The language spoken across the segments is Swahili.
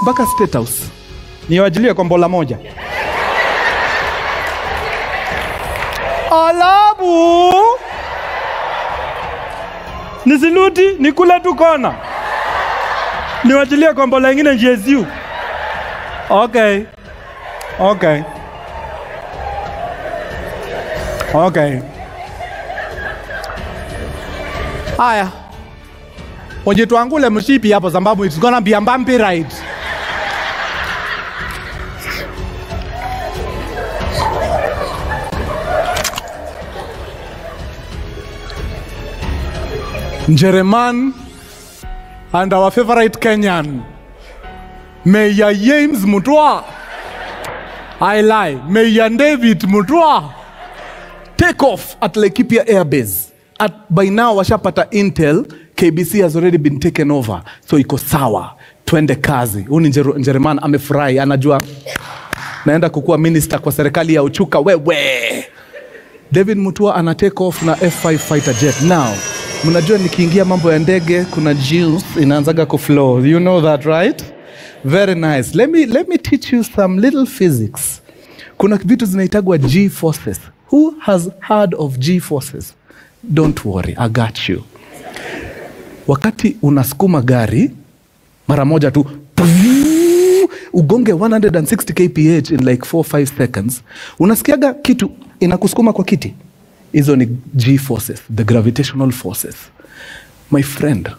Mpaka State House. Niwajilie kombola moja. Alabu nisiluti nikule tu kona. Niwachilie kombola ingine njeziu. Okay. Okay. Okay. Haya. Ujituangule mshipi hapo sababu it's gonna be a bumpy ride. Njereman and our favorite Kenyan, Mayor James Mutua. I lie, Mayor David Mutua. Take off at Laikipia Air Base. At, by now, washapata intel, KBC has already been taken over. So iko sawa, twende kazi. Huyu ni Njereman amefurahi, anajua naenda kukuwa minister kwa serikali ya Uchuka wewe. David Mutua ana take off na F5 fighter jet. Now, mnajua nikiingia mambo ya ndege kuna juice inaanzaga kuflow. You know that, right? Very nice. Let me teach you some little physics. Kuna vitu zinaitagwa G forces. Who has heard of G forces? Don't worry, I got you. Wakati unasukuma gari mara moja tu ugonge 160 kph in like 4-5 seconds, unasikiaga kitu inakusukuma kwa kiti. Hizo ni G forces, the gravitational forces. My friend,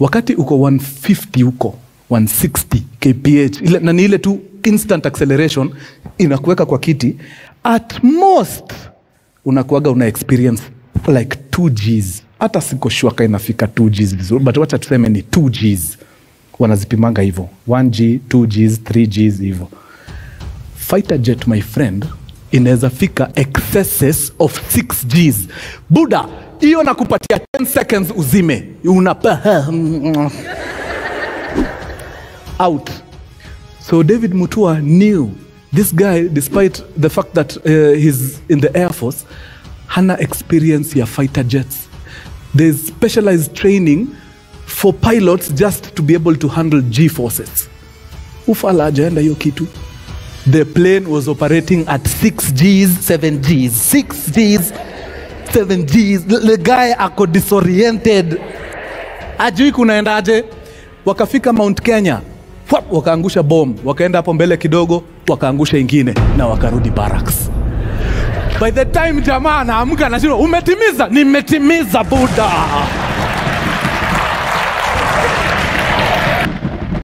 wakati uko 150 uko 160 kph, ile, na ni ile tu instant acceleration inakuweka kwa kiti, at most unakuaga una experience like 2 Gs. Hata siko sure kama inafika 2 Gs vizuri, but wacha tuseme ni 2 Gs. Wanazipimanga hivyo, 1 G, 2 Gs, 3 Gs hivyo. Fighter jet, my friend, inaweza fika excesses of 6 Gs. Buda, hiyo nakupatia 10 seconds uzime. Una out. So David Mutua knew this guy, despite the fact that he's in the Air Force, hana experience ya fighter jets. There's specialized training for pilots just to be able to handle G forces. Ufala hajaenda hiyo kitu. The plane was operating at 6 Gs, 7 Gs, 6 Gs, 7 Gs. The guy ako disoriented. Ajui kunaendaje. Wakafika Mount Kenya, wakaangusha bomb, wakaenda hapo mbele kidogo, wakaangusha ingine na wakarudi barracks. By the time jamaa anaamka anashindwa, umetimiza? Nimetimiza buda.